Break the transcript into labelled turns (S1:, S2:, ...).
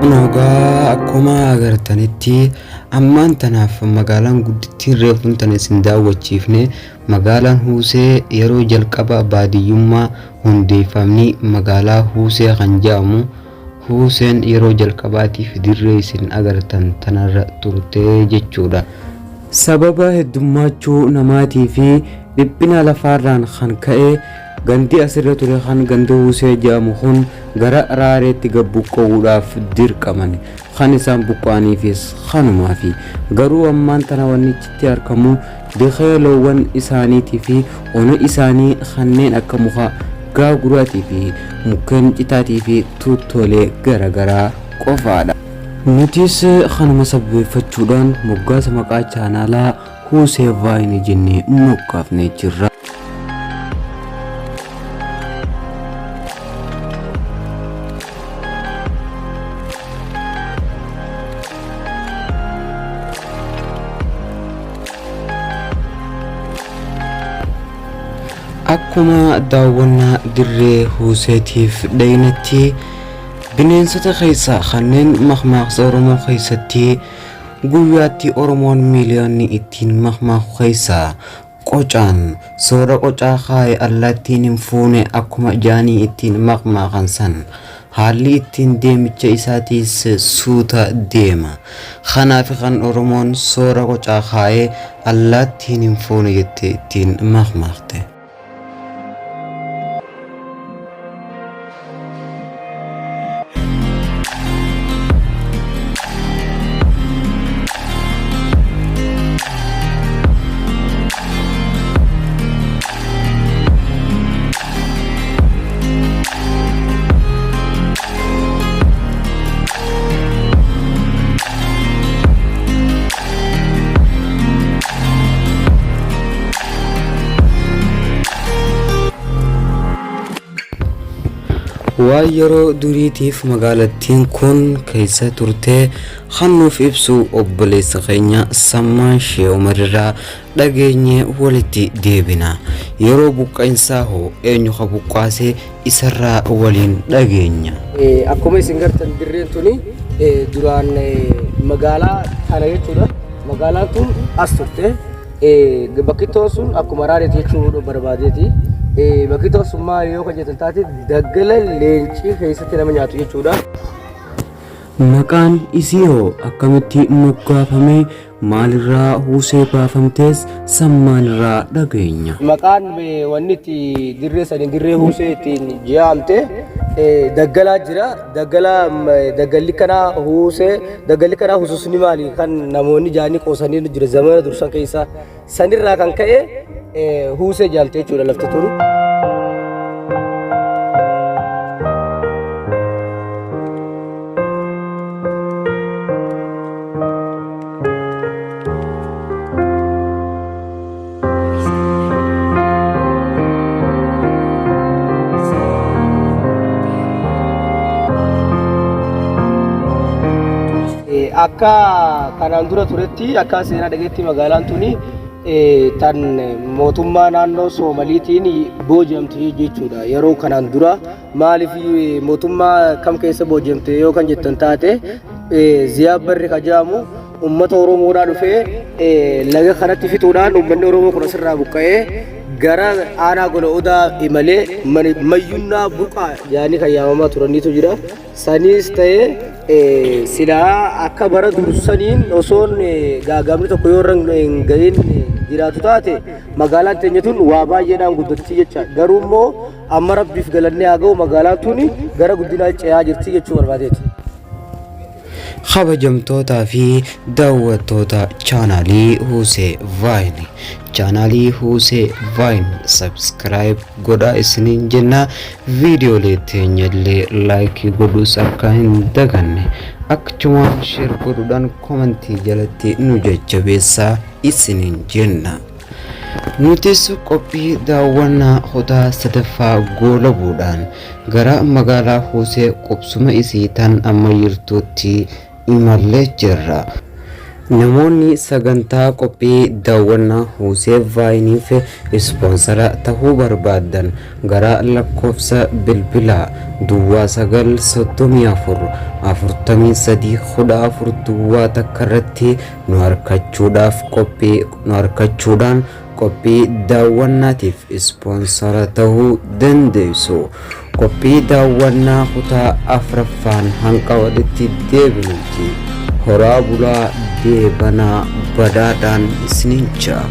S1: Egaa akkuma agartanitti ammaan tanaaf magaalaan guddittiin reefuun tana isin daawwachiifne magaalaan Huusee yeroo jalqaba baadiyyummaa hundeeffamni magaalaa Huusee kan jedhamu Huuseen yeroo jalqabaatiif dirree isin agartan tanarra turte jechuudha. Sababa heddummaachuu namaatii fi dhiphina lafaarraan kan ka'e gandi asirra ture kan ganda Huusee jedhamu kun gara Raareetti gad buqqa'uudhaaf dirqaman. Kan isaan buqqa'aniifis kanumaafi. Garuu ammaan tana wanni achitti argamu dikee loowwan isaaniitii fi ona isaanii kanneen akka muka gaaguraatii fi mukkeen citaatii fi tuuttoolee garaagaraa qofaadha. Nutis kanuma sababeeffachuudhaan moggaasa maqaa chaanaalaa Huusee Vaayini jennee moggaafnee jirra. Akkuma daawwannaa dirree Huuseetiif dhaynetti bineensota keessaa kanneen makmaaksa Oromoo keessatti guyyaatti Oromoon miiliyoonni ittiin makmaaku keessaa qocaan soora qocaa kaaye allaattiin hin fuune akkuma jaanii ittiin makmaakan san haalli ittiin deemicha isaatiis suuta deema. Kanaaf kan Oromoon soora qocaa kaayee allaattiin hin fuune jettee ittiin makmaakte. Waan yeroo duriitiif magaalattiin kun keessa turte kan nuuf ibsu obboleessa keenya Sammaan Shee Umar irraa dhageenye walitti deebina. Yeroo buqqa'insaa hoo eenyu ka buqqaase isarraa waliin dhageenya.
S2: Akkuma isin gartan dirreen tuni duraan magaalaa tana jechuudha. Magaalaan tun as turte. Bakki toon sun akkuma raadeeti jechuu barbaadeeti. Bakki toon sun maali yoo kan jettan taate daggala leencii keessatti nama nyaatu jechuudha.
S1: Maqaan isii hoo akkamitti moggaafame maalirraa Huusee baafamtees sammaan irraa dhageenya.
S2: Maqaan wanni itti dirree sanii dirree Huusee ittiin je'amte daggalaa jira. Daggala daggalli kanaa Huusee daggalli kanaa hususni maali kan namoonni jaanii qoosanii jira zamana dursan keessa sanirraa kan ka'e Huusee jedhamte jechuudha lafti tun. Akka kanaan dura turetti akka seenaa dhageetti magaalaan tuni tan mootummaa naannoo Soomaliitiin booji'amte jechuudha. Yeroo kanaan dura maaliif mootummaa kam keessa booji'amte yoo kan jettan taate Ziyaab Barri ka jedhamu Uummata Oromoodhaa dhufee laga kanatti fixuudhaan uummanni Oromoo kun asirraa buqqa'ee gara aanaa gola odaa imalee mayyunnaa buqaa jedhanii kan yaamamaa turaniitu jira. Saniis ta'ee silaa akka bara dursaniin osoon gaagaamni tokko yoo irra hin gahin jiraatu taate magaalaan teenya tun waa baay'eedhaan guddatti jecha. Garuu immoo amma rabbiif galannee haa ga'u magaalaan tun gara guddinaa ce'aa jirti jechuu barbaadeeti.
S1: Kabajamtootaa fi daawwattoota chaanaalii Huusee Vaayini. Chaanaalii Huusee Vaayin subscribe godhaa isiniin jenna. Viidiyoolee teenya illee laayikii godhuus akka hin daganne. Akkachumaan sheer godhuudhaan komentii jalatti nu jajjabeessaa isiniin jenna. Nutis qophii daawwannaa kutaa sadaffaa goolabuudhaan gara magaalaa Huusee qubsuma isii tan amma jirtuutti imallee jirra. Namoonni sagantaa qophii daawwannaa Huusee Vaayiniif ispoonsara tahuu barbaaddan gara lakkoofsa bilbilaa duwwaa 9 34 43 14 duwwaa takka irratti nu harkachuudhaaf qophii nu harkachuudhaan qophii daawwannaatiif ispoonsara tahuu dandeessu. Qophii daawwannaa kutaa 4ffaan hanqa walitti deebinutti horaa bulaa deebanaa badhaadhaan isiniin ja'a.